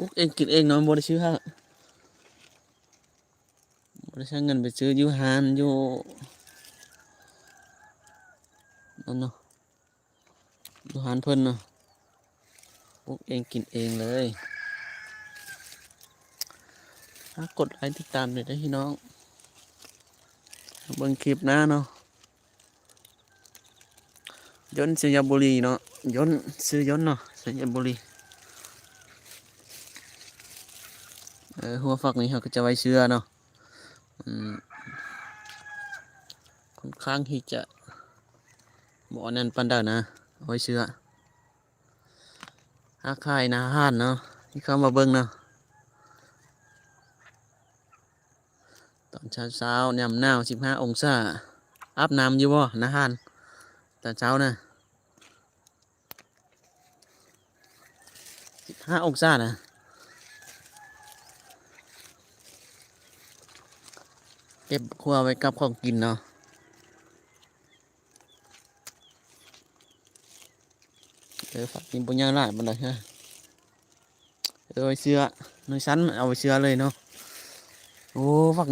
ປຸກເອງກິນເອງເນາະ ບໍ່ໄດ້ຊື້ໃຫ້ ບໍ່ໄດ້ໃຊ້ເງິນໄປຊື້ຢູ່ຮ້ານ ຢູ່ນັ້ນເນາະ ຢູ່ຮ້ານເພິ່ນເນາະ ປຸກເອງກິນເອງເລີຍ. ຝາກກົດໄລຕິດຕາມແດ່ເດີພີ່ນ້ອງ ເບິ່ງຄລິບໜ້າເນາະ. ຍົນໄຊຍະບູລີເນາະ ຍົນ ຊື່ຍົນເນາະ ໄຊຍະບູລີ. ເອີ ຫົວຝັກນີ້ເຮົາກໍຈະໄວ້ເຊື້ອເນາະ ອືມ ຄ່ອນຂ້າງທີ່ຈະບໍ່ອັນນັ້ນປານໃດນະ ເອົາໄວ້ເຊື້ອ ຫາຂາຍໜ້າຮ້ານເນາະ ທີ່ເຂົ້າມາເບິ່ງເນາະ. ຕອນເຊົ້າໆ ຍາມໜາວ ສິບຫ້າອົງສາ. ອາບນ້ຳຢູ່ບໍ່ ນາຫານ ຕອນເຊົ້ານະ? ສິບຫ້າອົງສານະ. ເກັບຄົວໄວ້ກັບຂອງກິນເນາະ. ເອີ ຝັກນີ້ບໍ່ໃຫຍ່ຫຼາຍປານໃດຮະ. ເອີ ໄວ້ເຊື້ອ ໜ່ວຍສັ້ນເອົາໄວ້ເຊື້ອເລີຍເນາະ. ໂອ້ ຝັກນີ້